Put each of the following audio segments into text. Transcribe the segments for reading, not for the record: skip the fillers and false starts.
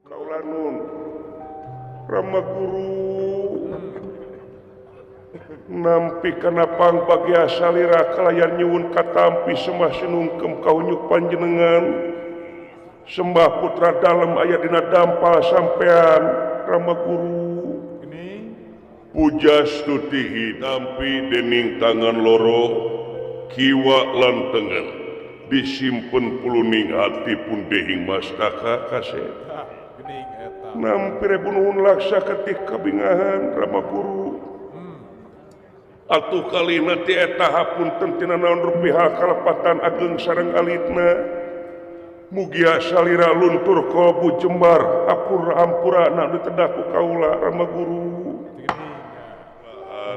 Kaula nun Rama Guru nampi kana pangbagia salira kalayan nyuwun katampi sembah sinungkem kahunyuk panjenengan sembah putra dalem aya dina dampal sampean Rama Guru puja stutihi tampi dening tangan loro kiwa lan tengen disimpen puluning hati pun dehing mastaka kasep nampi rebunuhun laksa ketik kabingahan Rama Guru atuh kalina ti eta hapunten tina naon rupiah kalepatan ageng sareng alitna mugia salira luntur kolbu jembar apur hampura na ditedah ku kaula Rama Guru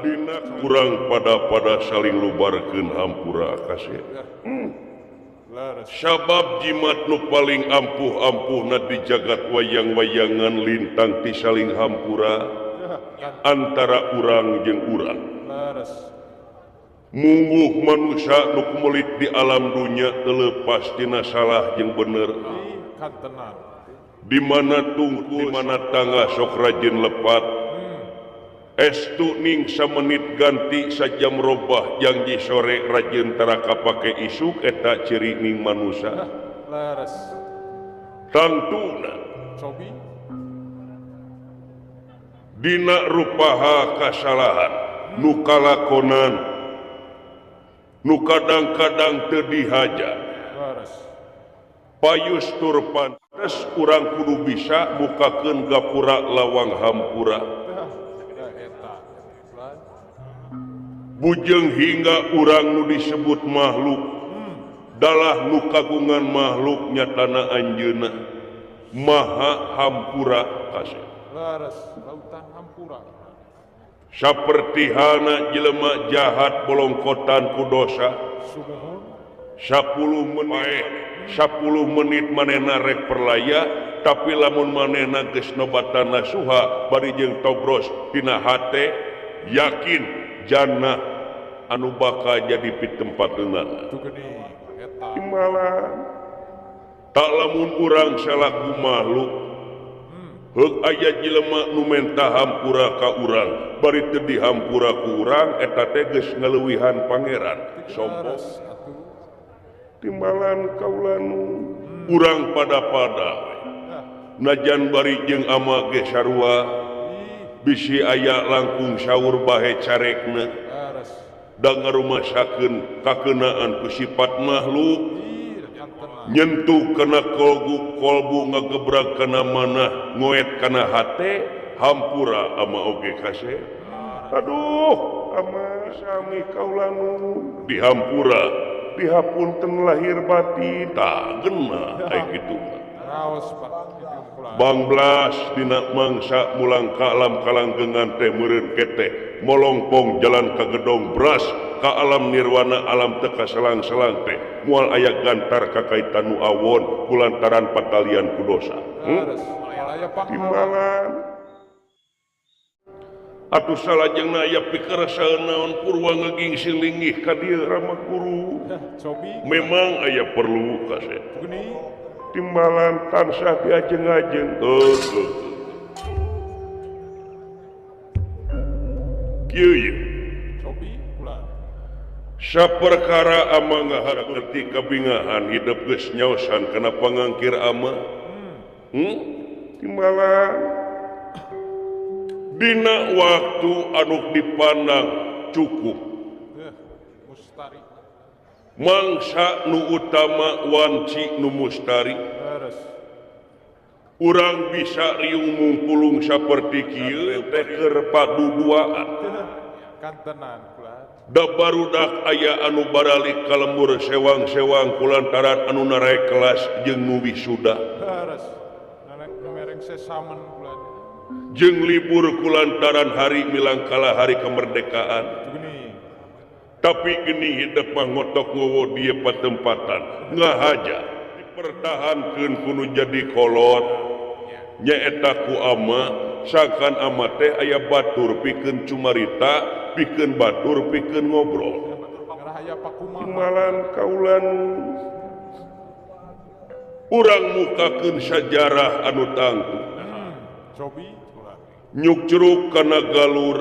dina kurang pada saling lubarkeun hampura kasih. Sabab jimat nu paling ampuh-ampuhna di jagat wayang-wayangan lintang ti saling hampura antara urang jeung urang. Mungguh manusia nu kumelit di alam dunya teu tina salah jeung bener. Di mana tungku, di mana tangga sok rajin lepat. Estu ning samenit ganti sajam robah janji sore rajin tara kapake isuk eta ciri ning manusia. Tangtuna dina rupaha kasalahan nu kalakonan nu kadang-kadang teu dihaja payus tur pantes urang kudu bisa mukakeun gapura lawang hampura bujeng hingga urang nu disebut makhluk dalah nu kagungan makhluk nyatana anjeunna maha hampura kasih. Saperti hana jelema jahat bolongkotan ku dosa 10 menit 10 menit manehna rek perlaya tapi lamun manehna geus nobatan nasuha bari jeung tobros dina hate yakin jannah anu bakal jadi pitempateunana. Timbalan tak lamun urang salaku makhluk heuk aya jelema nu menta hampura ka urang bari teu dihampura ku urang eta teh geus ngaleuwihan pangeran sombong. Timbalan kaula nu urang pada-pada najan bari jeung ama ge sarua bisi aya langkung sahur bahe carekna da ngarumasakeun kakeunaan ku sifat makhluk nyentuh kana kolbu kolbu ngagebrak kana manah ngoet kana hate hampura ama oge kaseh. Aduh ama sami kaula nu dihampura dihapunten lahir batin tah geunah aya kitu mah. Bangbelas dina mangsa mulang ka alam kalanggengan teh meureun keteh molongpong jalan ka gedong beras ka alam nirwana alam teu kaselang-selang teh moal aya gantar kakaitan nu awon kulantaran patalian ku dosa. Timbalan atuh salajengna aya pikeresaeun naon purwa ngegingsi linggih ka dieu Rama Guru memang aya perlu kaseh. Timbalan tansah diajeng-ajeng kieu ye saperkara ama ngaharti kabingahan hidup geus nyaosan kana pangangkir ama. Timbalan dina waktu anu dipandang cukup mangsa nu utama wanci nu mustari urang bisa riung mungpulung saperti kieu teh keur paduduaan da barudak aya anu baralik ka lembur sewang-sewang kulantaran anu naraek kelas jeung nu wisuda jeung libur kulantaran hari milangkala hari kemerdekaan. Tapi geni hidup mah ngotok ngowo dia patempatan ngahaja dipertahankeun kudu jadi kolot nyaeta ku ama sangkan ama teh aya batur pikeun cumarita pikeun batur pikeun ngobrol. Timbalan kaula nu Urang mukakeun sajarah anu tangtu nyuk curug kana galur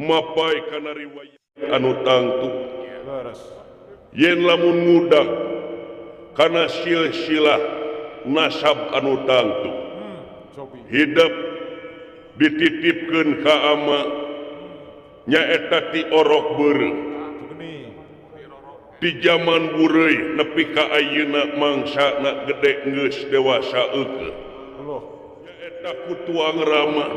mapai kana riwayat anu tangtu yen lamun ngudag kana silsilah nasab anu tangtu hidup dititipkeun ka ama nyaeta ti orok beureum di zaman bureuy nepi ka ayeuna mangsana gede geus dewasa eukeuh nyaeta ku tuang rama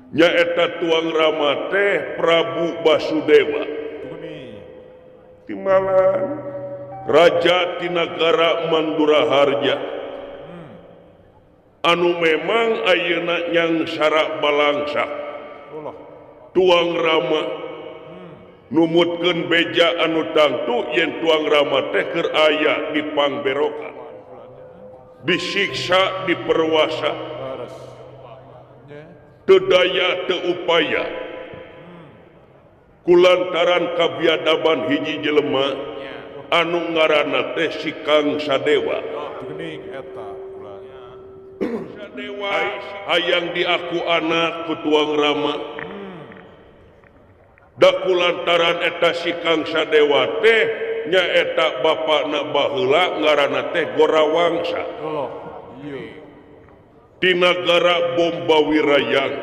nyaeta tuang rama teh Prabu Basudewa timbalan raja ti nagara Manduraharja anu memang ayeuna nyangsara balangsak tuang rama numutkeun beja anu tangtu yen tuang rama teh keur aya di pangberokan disiksa diperwasa teu daya teu upaya kulantaran kabiadaban hiji jelema anu ngaranna teh si Kang Sadewa. Sadewa hayang diaku anak ku tuang rama da kulantaran eta si Kang Sadewa teh nyaeta bapakna baheula ngaranna teh Gorawangsa di nagara Bombawirayang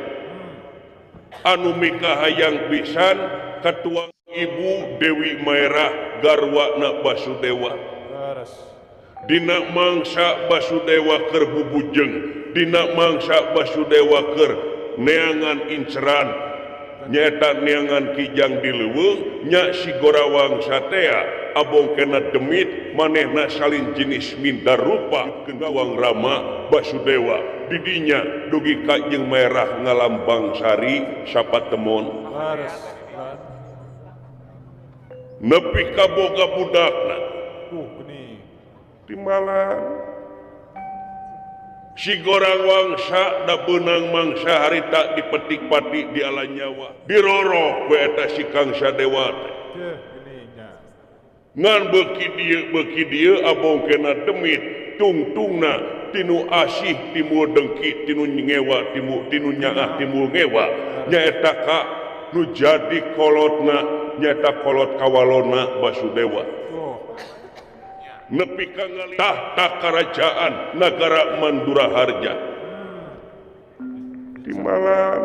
anu mikahayang pisan ka tuang ibu Dewi Maerah garwana Basudewa. Dina mangsa Basudewa keur bubujeng, dina mangsa Basudewa keur neangan inceran nyaeta neangan kijang di leuweung nya si Gorawangsa tea abong kena demit manehna salin jenis minta rupa tuang rama Basudewa didinya dugi ka jeung Maerah ngalambang sari sapatemon nepi ka boga budakna timbalan si Gorawangsa da beunang mangsa harita dipetik pati di ala nyawa dirorok we eta si Kang Sadewa teh ngan beuki dieu abong kena demit tungtungna tinu asih timur dengki tinu ngewa tinu nyaah timur ngewa nyaeta ka nu jadi kolotna nyaeta kolot kawalona Basudewa nepi ka tahta kerajaan nagara Manduraharja timbalan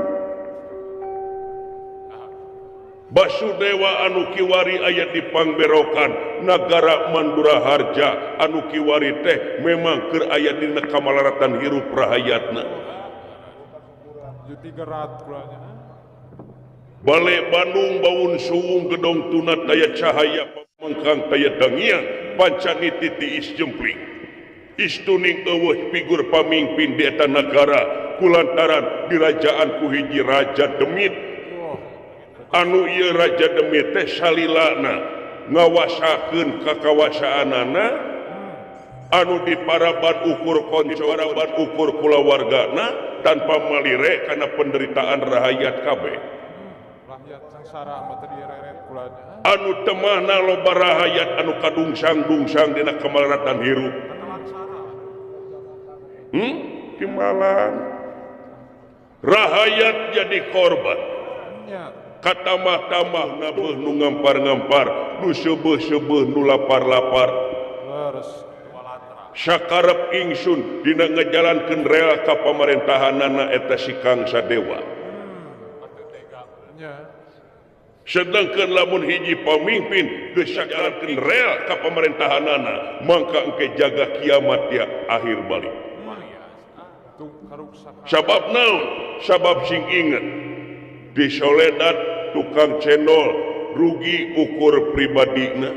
Basudewa anu kiwari aya di pangberokan nagara Manduraharja anu kiwari teh memang keur aya dina kamalaratan hirup rahayatna Bale Bandung baun suung gedong tuna daya cahaya pamengkang daya dangiang pancaniti tiis jempling istuning eueuh figur pamimpin di eta nagara kulantaran dirajaan ku hiji raja demit anu ieu raja demit teh salilana ngawasakeun kakawasaanana anu diparaban ukur konco paraban ukur kulawargana tanpa malire kana penderitaan rahayat kabeh anu temahna loba rahayat anu kadungsang-dungsang dina kamalaratan hirup timbalan rahayat jadi korban katamah-tamah nabeuh nu ngampar-ngampar nu seubeuh-seubeuh nu lapar-lapar sakarep ingsun dina ngajalankeun rel ka pamarentahanana eta si Kang Sadewa. Sedangkan lamun hiji pamimpin geus sajalankeun rel ka pamarentahanana mangka engke jaga kiamat dia akhir balik. Sabab naon? Sabab sing inget di Soledad tukang cendol rugi ukur pribadina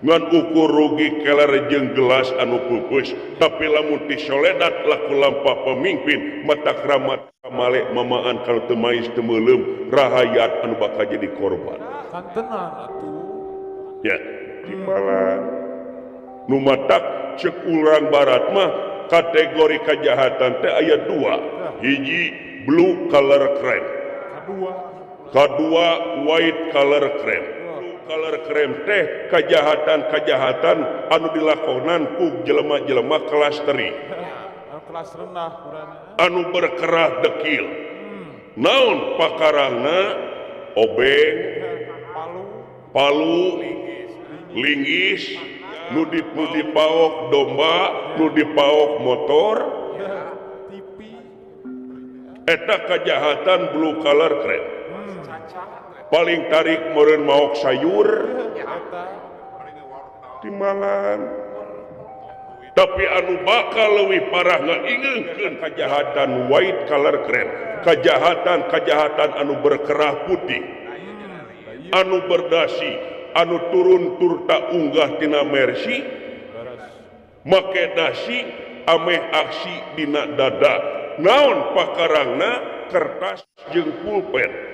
ngan ukur rugi keler jeung gelas anu pupus, tapi lamun di Soledad laku lampah pemimpin mata keramat malek mamaan kalau teu mais teu meuleum rahayat anu bakal jadi korban. Kantenan atuh. Ya, timbalan nu matak ceuk urang barat mah kategori kejahatan teh aya dua, hiji blue collar crime, kadua white collar crime. Color krem teh kejahatan-kejahatan anu dilakonan ku jelema-jelema kelas teri. Kelas rendah anu berkerah dekil. Naon pakarangna obeng, palu, linggis, nu dipaok domba, nu dipaok motor. Eta kejahatan blue color crime. Paling tarik meureun maok sayur timbalan. Tapi anu bakal leuwih parah ngaingeungkeun kejahatan white color crime, kejahatan-kejahatan anu berkerah putih, anu berdasi, anu turun turta unggah tina Mercy, make dasi ameh aksi dina dada. Naon pakarangna kertas jeung pulpen.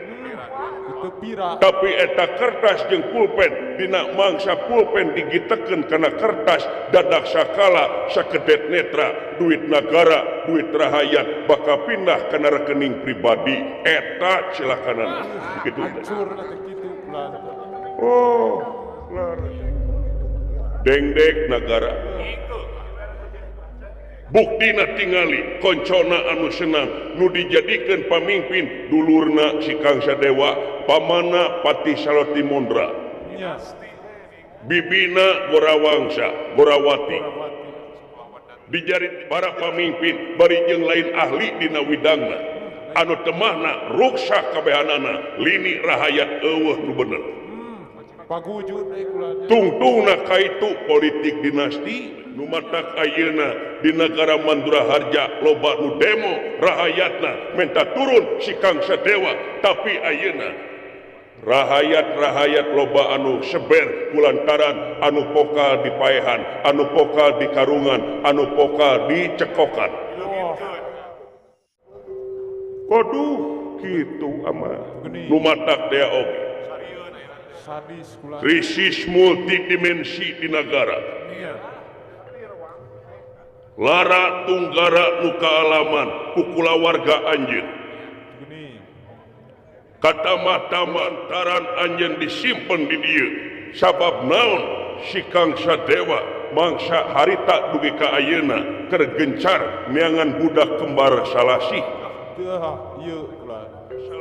Tapi eta kertas jeung pulpen dina mangsa pulpen digitekeun kana kertas dadak sakala sakedet netra duit nagara duit rahayat bakal pindah kana rekening pribadi eta cilakanana kitu. Oh, dengdek nagara. Buktina tingali koncona anu senang nu dijadikeun pamimpin dulurna si Kang Sadewa pamana Patih Saloti Mondra bibina Gorawangsa Gorawati dijarit para pamimpin bari jeung lain ahli dina widangna anu temahna ruksak kabehanana lini rahayat eueuh nu bener tungtungna kaitu politik dinasti nu matak ayeuna di negara Mandura Harja loba nu demo rahayatna minta turun si Kang Sadewa tapi ayeuna rahayat-rahayat loba anu seber kulantaran anu pokal di paehan anu pokal di karungan anu pokal di cekokan. Waduh kitu ama nu matak dea oge krisis multidimensi di negara. Lara tunggara nu kaalaman ku kulawarga anjeun. Katamah-taman taran anjeun disimpen di dieu sabab naon si Kang Sadewa mangsa harita dugi ka ayeuna keur gencar neangan budak kembar salasih.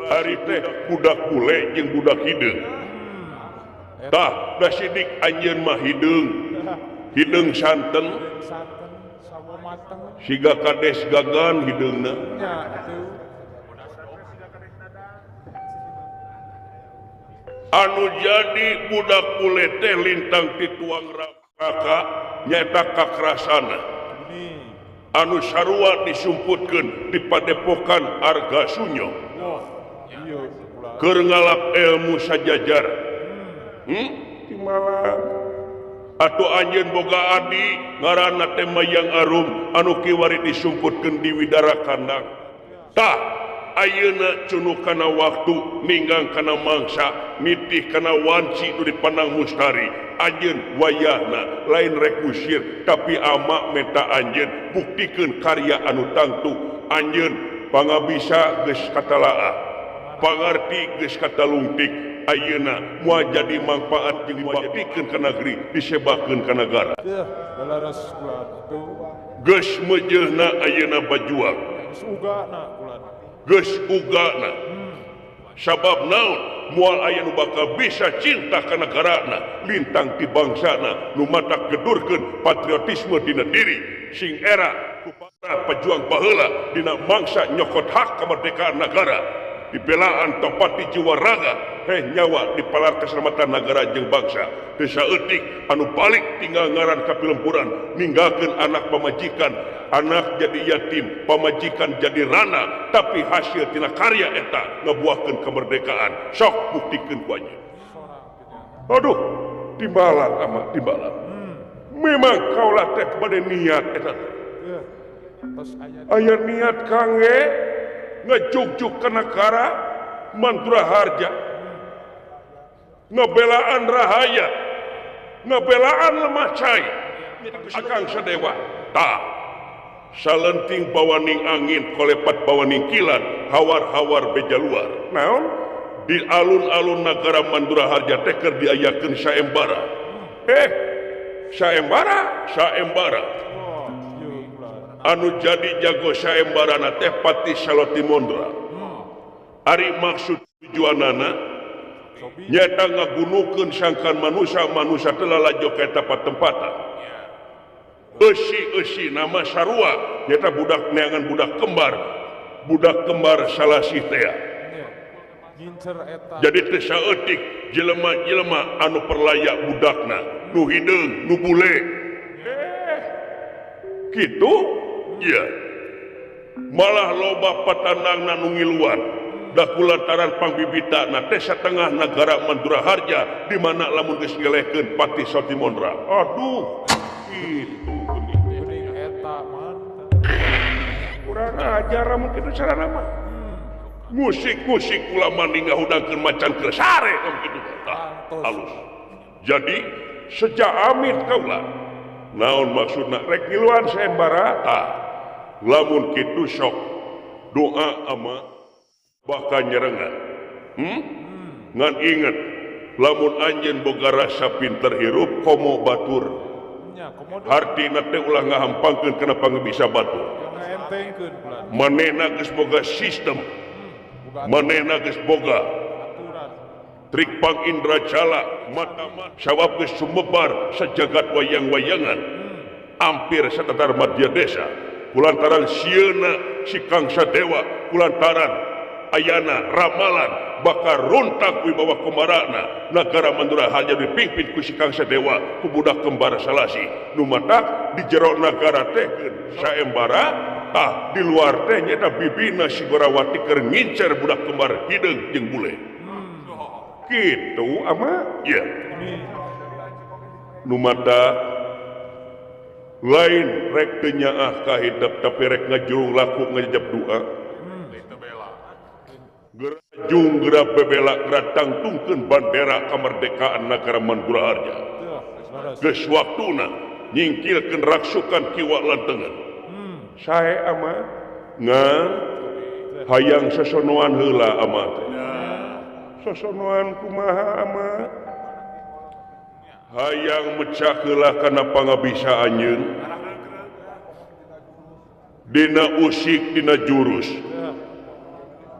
Ari teh budak bule jeung budak hideung. Tah da sidik anjeun mah hideung. Hideung santen. Siga kades gagan hideungna. Anu jadi budak bule teh lintang ti tuang raka nyaeta kakrasana. Anu sarua disumputkeun di padepokan Arga Sunyo. Keur ngalap ilmu sajajar. Timalang. Atuh anjeun boga adi ngaranna teh Mayang Arum anu kiwari disumputkeun di Widara Kandang. Tah ayeuna cunu kana waktu ninggang kana mangsa nitih kana wanci nu dipandang mustari anjeun wayahna lain rek usir tapi ama menta anjeun buktikeun karya anu tangtu anjeun pangabisa geus katalaah pangarti geus katalungtik ayeuna moal jadi manfaat jeung dibaktikeun ka negeri disebakeun ka nagara. Geus meujeuhna ayeuna bajuang geus ugana sabab naon moal aya nu bakal bisa cinta ka negarana lintang ti bangsana nu matak gedurkeun patriotisme dina diri sing era ku para pejuang baheula dina mangsa nyokot hak kemerdekaan negara dibelaan topati jiwa raga heh nyawa di palar keselamatan negara jeung bangsa desa eutik anu balik tinggal ngaran ka pilempuran ninggalkeun anak pamajikan anak jadi yatim pamajikan jadi rana tapi hasil tina karya eta ngabuahkeun kemerdekaan sok buktikeun ku anjeun. Aduh timbalan ama timbalan memang kaulah teh bade niat eta aya niat kangge ngejugjuk ke negara Mantura Harja ngebelaan rahayat ngebelaan lemah cai Akang Sadewa tah salenting bawaning angin kolepat bawaning kilat hawar-hawar beja luar naon Di alun-alun nagara Mandura Harja teh keur diayakeun saembara. Saembara, saembara. Anu jadi jago saembarana teh Patih Saloti Mondra. Ari maksud tujuanana nyata ngagunukeun sangkan manusia-manusia teh lalajo ka eta patempatan. Eusi-eusi nama sarua nyata budak neangan budak kembar Salasi tea. Jadi teh saeutik jelema-jelema anu perlaya budakna nu hideung nu bule. Kitu ieu malah loba patanangna nu ngiluan da kulantaran pangbibitana teh satengah nagara Mandura Harja di mana lamun geus ngelehkeun Patih Saloti Mondra. Aduh kitu geuning eta mantap. Kurang ajar mun kitu carana mah. Musik-musik ulama ngahudangkeun macan keur sare kitu halus. Jadi sejak amit kaula naon maksudna rek ngiluan saembara tah lamun kitu sok doa ama bakal nyerengan. Ngan inget lamun anjeun boga rasa pinter hirup komo batur. Hartina teh ulah ngahampangkeun kana pangbisa batur. Manehna geus boga sistem. Manehna geus boga trik pang indra jala mata sawab geus sumebar sajagat wayang-wayangan ampir satatar madya desa kulantaran sieuna si Kangsa Dewa kulantaran ayana ramalan bakal runtak wibawa komarana nagara Mandura Harja dipimpin ku si Kangsa Dewa ku budak kembar Salasi nu matak di jero nagara teh saembara tah di luar teh nyata bibina si Gorawati keur ngincer budak kembar hideung jeung bule. Kitu ama ieu nu matak lain rek teu nyaah ka hidep tapi rek ngajurung laku ngajab doa. Gerajung geura bebela geura tangtungkeun bandera kemerdekaan nagara Mandura Harja. Geus waktuna nyingkilkeun raksukan kiwa lantengan. Sae ama ngan hayang sosonoan heula ama teh. Sosonoan kumaha ama? Hayang mecah heula kana pangabisa anjeun. Dina usik dina jurus.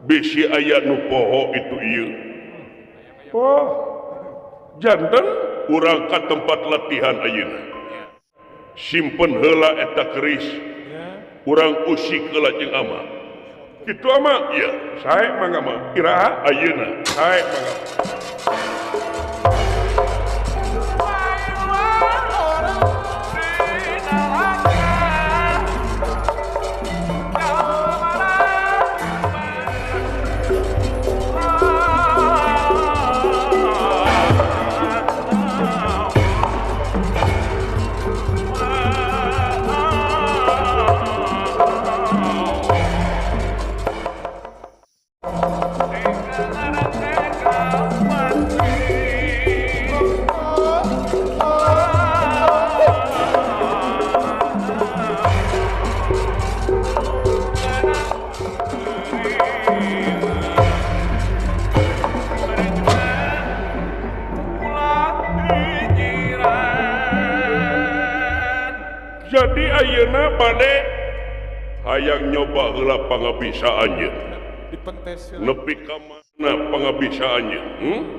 Bisi aya nu poho itu ieu. Oh, janten urang ka tempat latihan ayeuna. Simpen heula eta keris. Urang usik heula jeung ama. Kitu ama? Ieu, sae mangga mah. Iraha ayeuna, sae mangga. Jadi ayeuna bade hayang nyoba heula pangabisa anjeun. Nepi ka mana pangabisa anjeun?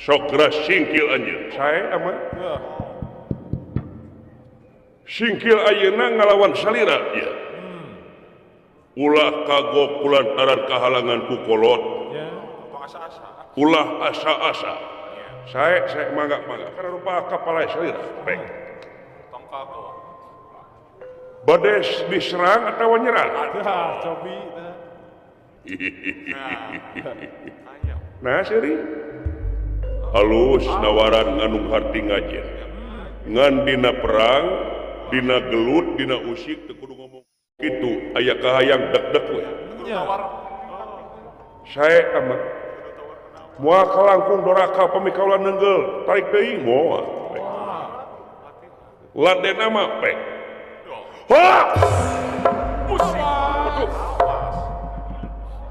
Sok geura singkil anjeun. Sae ama? Singkil ayeuna ngalawan salira ieu. Ulah kagok kulantaran kahalangan ku kolot. Ulah asa-asa. Sae sae mangga mangga kana rupa kapala salira. Baik. Bades diserang atau nyerang? Cobi. Nah, seri halus nawaran nganung harti ngajen. Ngan dina perang, dina gelut, dina usik teu kudu ngomong kitu, aya kahayang deg-deg we. Sae ama. Moal kalangkung doraka pamikaulan nenggel, tarik deui moal. Laden ama pek. Ha! Pusing.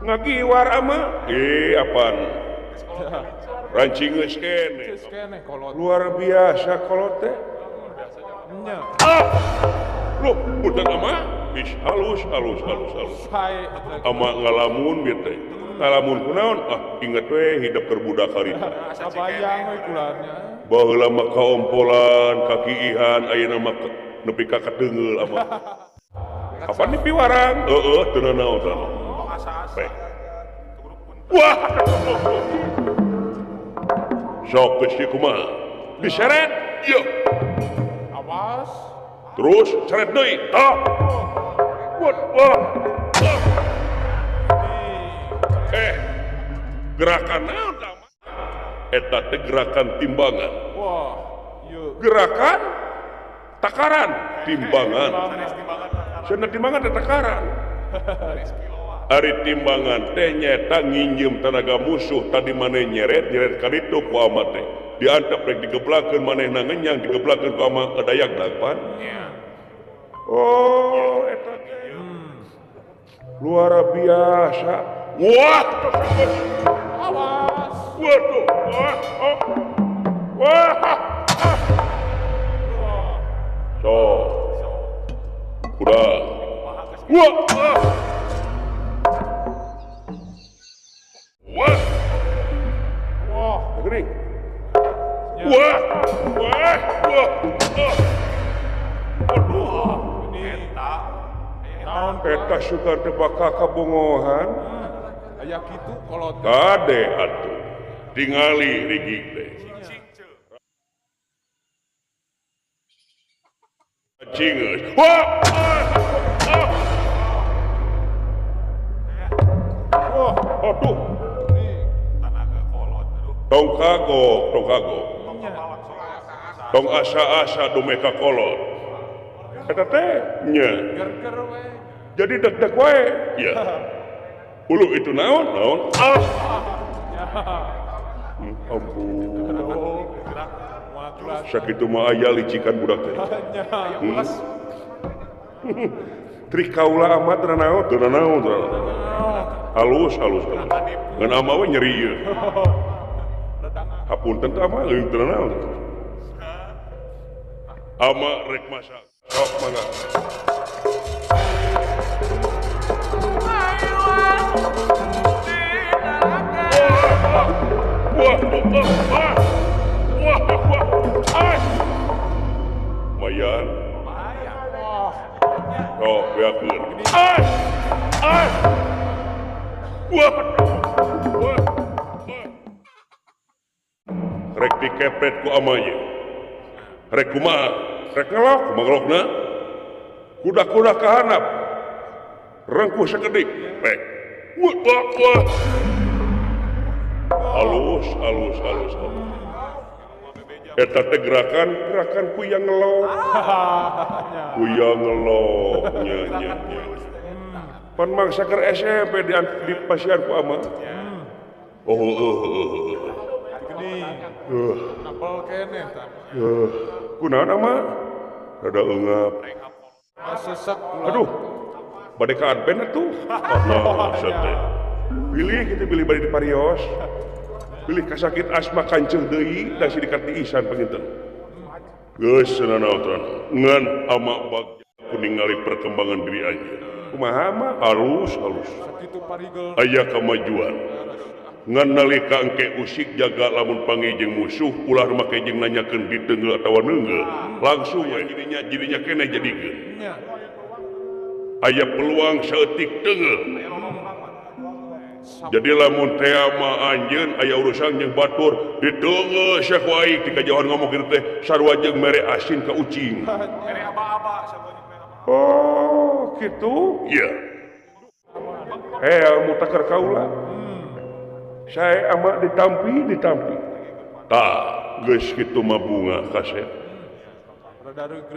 Ngagiwar ama apaan rancing geus keneh luar biasa kolot teh ah loh punten ama is halus halus halus halus ama ngalamun bieu teh ngalamun kunaon ah inget we hidup keur budak harita sabayang we kulanya baheula mah kaompolan kakiihan ayeuna mah nepi ka kateunggeul ama kapan dipiwarang heueuh teu nanaon teu wah sok geus kumaha diseret yeuh awas terus seret deui tah wah wah gerakan naon eta teh gerakan timbangan wah ieu gerakan takaran timbangan cenah timbangan teh takaran ari timbangan teh nyaeta nginjem tenaga musuh tadi maneh nyeret nyeret ka ditu ku ama teh diantep rek digeblakeun manehna ngenyang digeblakeun ku ama dayak dagpan oh eta teh luar biasa wah awas waduh wah oh wah so kurang wah wah wah gering wah wah wah aduh naon eta sugan teh bakal kabongohan aya kitu kolot kade atuh tingali rigig teh cingeus wah wah aduh tong kagok tong kagok tong asa-asa dumeh ka kolot eta teh nya gerger we jadi deg-deg wae ya ulu itu naon naon ah ampun sakitu mah aya licikan budak teh Tri kaula amat teu naon teu naon halus halus halus ngan ama we nyeri ieu hapunten teh ama leuwih teu naon ama rek masak sok mangga wah wah wah wah wah mayan oh beakeun ah ah wah wah rek dikepret ku ama ieu rek kumaha rek ngelok kumaha ngelokna kuda-kuda ka handap rengkuh sakedik rek wah wah halus halus halus halus eta teh gerakan gerakan kuyang ngelok kuyang ngelok nya nya nya pan mangsa keur SMP di pasian ku ama oh oh oh geuning napel keneh tah kunaon ama rada eungap sesek aduh bade ka Advent atuh oh nah teh pilih kitu pilih bade di parios pilih kasakit asma kanceuh deui da sidikat diisan panginten geus nanaon ngan ama bagja kuningali perkembangan diri anjeun kumaha mah halus halus sakitu parigel aya kamajuan ngan nalika engke usik jaga lamun panggih jeung musuh ulah make jeung nanyakeun diteunggeul atawa neunggeul langsung we jadinya jadinya keneh jadikeun aya peluang saeutik teunggeul jadi lamun teh mah anjeun aya urusan jeung batur diteunggeul sia ku aing ti kajauhan ngomong kitu teh sarua jeung mere asin ka ucing mere aba-aba oh kitu ieu mutaker kaula saya ama ditampi ditampi tah geus kitu mah bunga kasep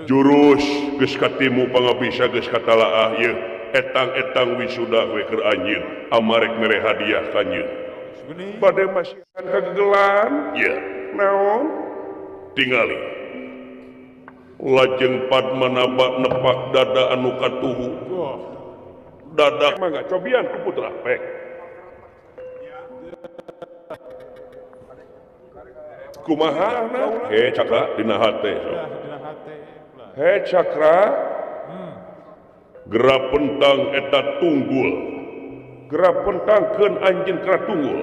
jurus geus katimu pangabisa geus katalaah ieu etang-etang wisuda we keur anjeun amarek mere hadiah ka anjeun bade masihan kagegelan ieu naon tingali lajeng Padmanaba nepak dada anu katuhu dada mangga cobian ku putra pek Kumaha he Cakra dina hate. He Cakra geura pentang eta tunggul. Geura pentangkeun anjeun kana tunggul.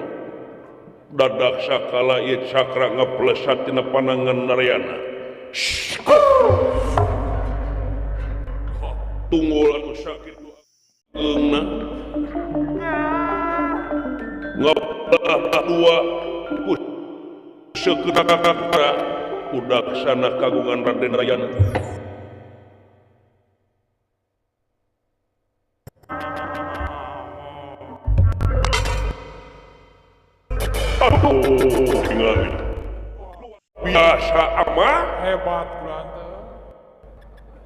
Dadak sakala ieu Cakra ngaplesat tina panangan Narayana. Tunggul anu sakit eungna ngabelah dua ku seketakakara udah sana kagungan Raden Narayana. Aduh, tinggal biasa ama hebat kurang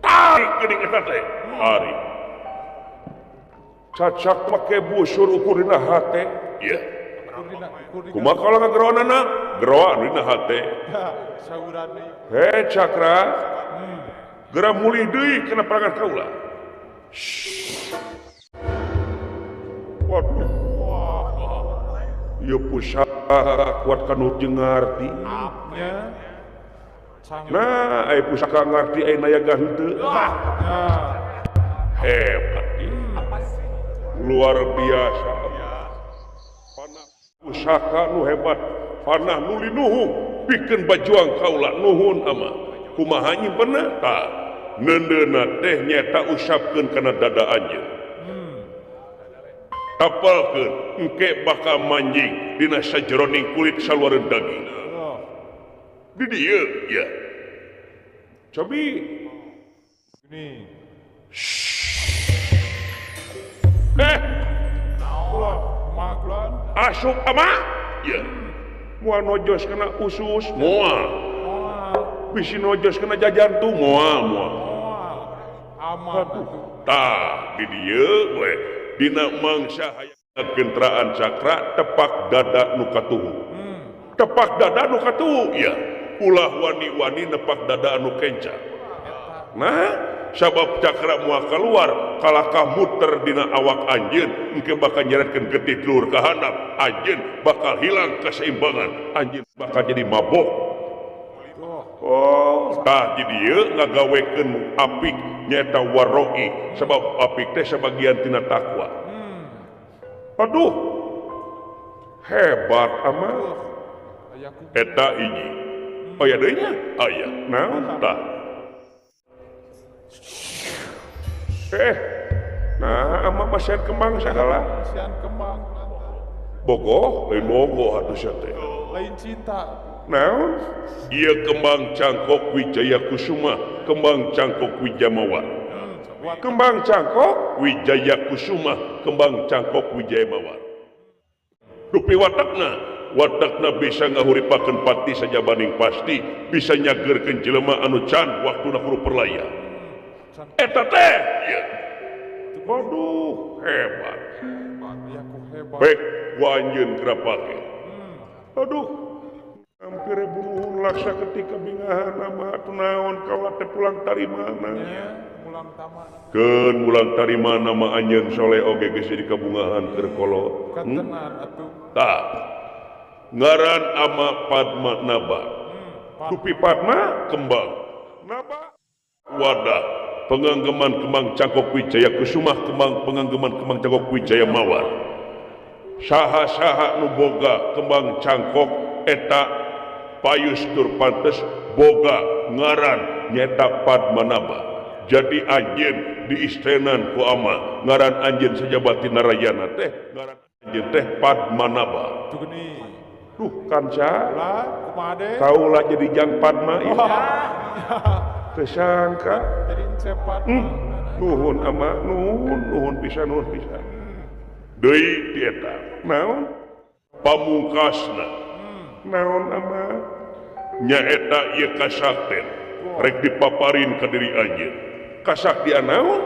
tarik geuning eta teh tarik cacak make busur ukur dina hate ieu kumaha kalau ngageroanana geroan dina hate he Cakra geura mulih deui kana perangan kaula. Waduh, ieu pusaka kuat kanu jeung ngarti. Nah, aya pusaka ngarti aya nayaga henteu. Hebat luar biasa. Panah pusaka nu hebat, panah nu linuhu pikeun bajuang kaula nuhun ama. Kumaha nyimpenna? Tah, neundeunna teh nyaeta usapkeun kana dada anjeun. Tapalkeun engke bakal manjing dina sajeroning kulit saluareun daging. Di dieu ya. Cobi ini. Asup ama? Ya. Moal nojos kena usus, moal. Bisi nojos kena jajantung, moal, moal. Aman. Tah, di dieu we. Dina mangsa hayang gentraan Cakra tepak dada nu katuhu. Tepak dada nu katuhu, ya. Ulah wani-wani nepak dada anu kenca. Nah, sabab Cakra moal keluar kalakah muter dina awak anjeun engke bakal nyeretkeun getih luhur ka handap, anjeun bakal hilang keseimbangan, anjeun bakal jadi mabok. Oh, tah di dieu ngagawekeun apik nyaeta waroi, sebab apik teh sebagian tina takwa. Aduh, hebat ama eta hiji. Aya deui nya? Aya. Naon tah? Nah ama masihan kembang sagala. Masihan kembang. Bogoh, lain bogoh atuh sia teh. Lain cinta. Naon? Ieu kembang cangkok Wijaya Kusuma, kembang cangkok Wijamawar. Kembang cangkok Wijaya Kusuma, kembang cangkok Wijaya Mawar. Dupi watakna, watakna bisa ngahuripakeun pati sajabaning pasti, bisa nyageurkeun jelema anu can waktuna kudu perlaya. Eta teh ieu. Waduh, hebat. Baik, ku anjeun kerapake. Aduh, hampir bunuhun laksa ketika bingahan nama atuh naon kaula teh pulang tari mana. Keun mulang tari mana mah anjeun soleh oge geus jadi kabungahan keur kolot. Tah. Ngaran ama Padma Naba. Dupi Padma kembang. Naba wadah penganggeman kembang cangkok Wijaya Kusuma, kembang penganggeman kembang cangkok Wijaya Mawar. Saha-saha nu boga kembang cangkok eta payus tur pantes boga ngaran nyeta Padmanaba. Jadi anjeun diistenan ku ama ngaran anjeun sajabati Narayana teh ngaran anjeun teh Padmanaba. Duh kanca kaula jadi jang Padma ieu. Teu sangka nuhun ama nuhun nuhun pisan nuhun pisan. Deui ti eta naon pamungkasna naon ama nyaeta ieu kasakten rek dipaparin ka diri anjeun. Kasaktian naon?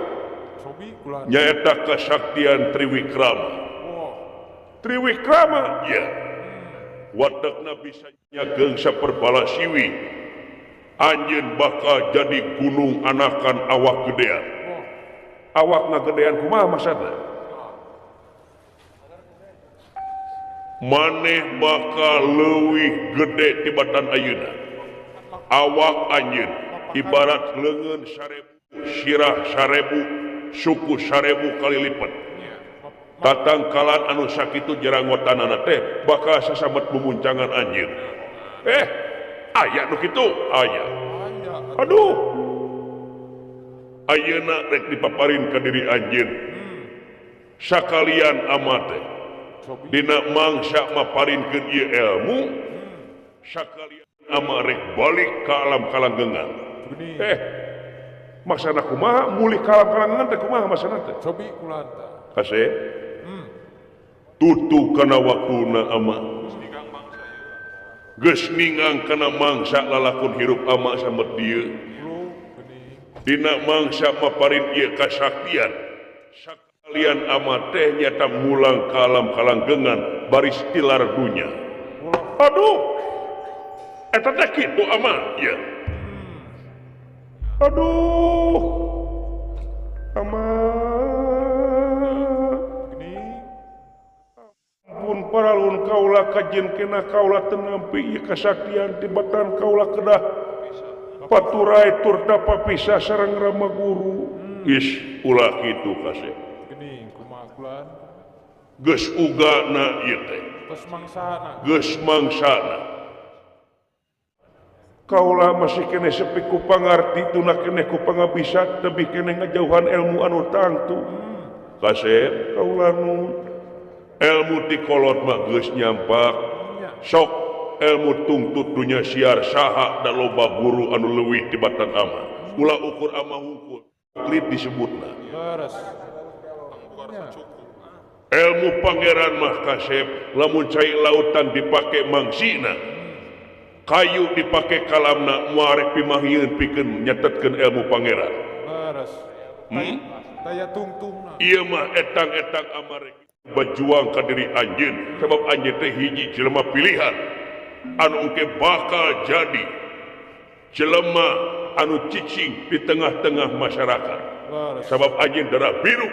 Nyaeta kasaktian Triwikrama. Triwikrama ya. Watakna bisa nyageung saperbala siwi. Anjeun bakal jadi gunung anakan awak gedean. Awak ngagedean kumaha maksudna? Maneh bakal leuwih gede tibatan ayeuna. Awak anjeun ibarat leungeun 1000, sirah 1000, suku 1000 kali lipat. Tatangkalan anu sakitu jeranggotanana teh bakal sasamet mumuncangan anjeun. Aya nu kitu? Aya. Aduh. Ayeuna rek dipaparin ka diri anjeun. Sakalian ama teh dina mangsa maparinkeun ieu ilmu, sakalian ama rek balik ka alam kalanggengan. Maksana kumaha mulih ka alam kalanggengan teh kumaha maksana teh? Cobi kulanta. Kasep. Tutu kana waktuna ama. Geus ningang kana mangsa lalakon hirup ama samet dieu. Dina mangsa maparin ieu kasaktian. Sakalian ama teh nyata mulang ka alam kalanggengan baris tilar dunya. Aduh. Eta teh kitu ama ieu. Aduh. Ama pun paralun kaula kajen kena kaula teu nampi ieu kasaktian tibatan kaula kedah paturai tur dapa pisah sareng Rama Guru. Is ulah kitu kasep. Geuning kumaha kulan? Geus ugana ieu teh. Geus mangsana. Geus mangsana. Kaula masih keneh sepi ku pangarti tuna keneh ku pangabisa tebih keneh ngajauhan ilmu anu tangtu. Kasep kaula nu ilmu ti kolot mah geus nyampak. Sok ilmu tungtut dunya siar saha da loba guru anu leuwih tibatan ama. Ulah ukur ama hungkul. Klip disebutna. Leres. Ilmu pangeran mah kasep lamun cai lautan dipake mangsina. Kayu dipake kalamna moal rek pimahieun pikeun nyetetkeun ilmu pangeran. Leres. Daya tungtungna. Ieu mah etang-etang amarek berjuang ka diri anjeun sebab anjeun teh hiji jelema pilihan anu engke bakal jadi jelema anu cicing di tengah-tengah masyarakat. Sebab anjeun darah biru,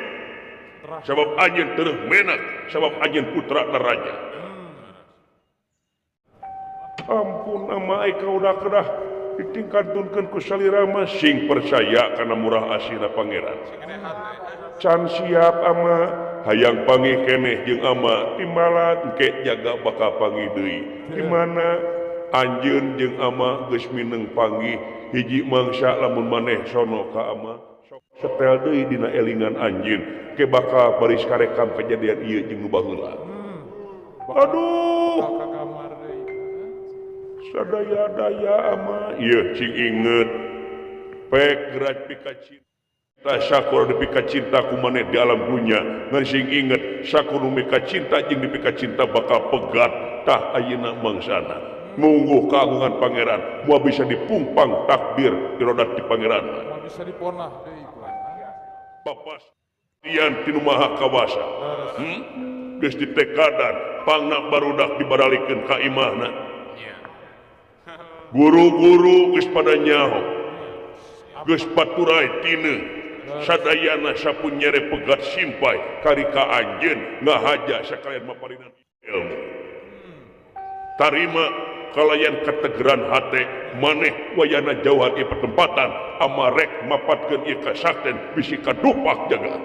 sebab anjeun tereuh menak, sebab anjeun putra raja. Ampun ama ai kaula kedah ditingkantunkeun ku salira mah sing percaya kana murah asihna pangeran. Can siap ama hayang panggih keneh jeung ama timbalan engke jaga bakal panggih deui. Di mana anjeun jeung ama geus mineng panggih hiji mangsa lamun maneh sono ka ama setel deui dina elingan anjeun ke bakal baris karekam kejadian ieu jeung nu baheula. Aduh. Sadaya-daya ama ieu cing inget pek gerak pika cinta sakur dipika cinta ku maneh di alam dunya ngan sing inget sakur nu mika cinta jeung dipika cinta bakal pegat tah ayeuna mangsana mungguh kagungan pangeran moal bisa dipumpang takdir dirodat di pangeran moal bisa diponah deui papastian ti nu maha kawasa. Geus ditekadan pangna barudak dibaralikeun ka imahna. Guru-guru geus pada nyaho geus paturai tina sadayana sapun nyere pegat simpai kari ka anjeun ngahaja sakalian maparinan ilmu. Tarima kalayan kategeran hate maneh wayana jauhan ieu pertempatan amarek mapatkeun ieu kasakten bisi kadupak jaga.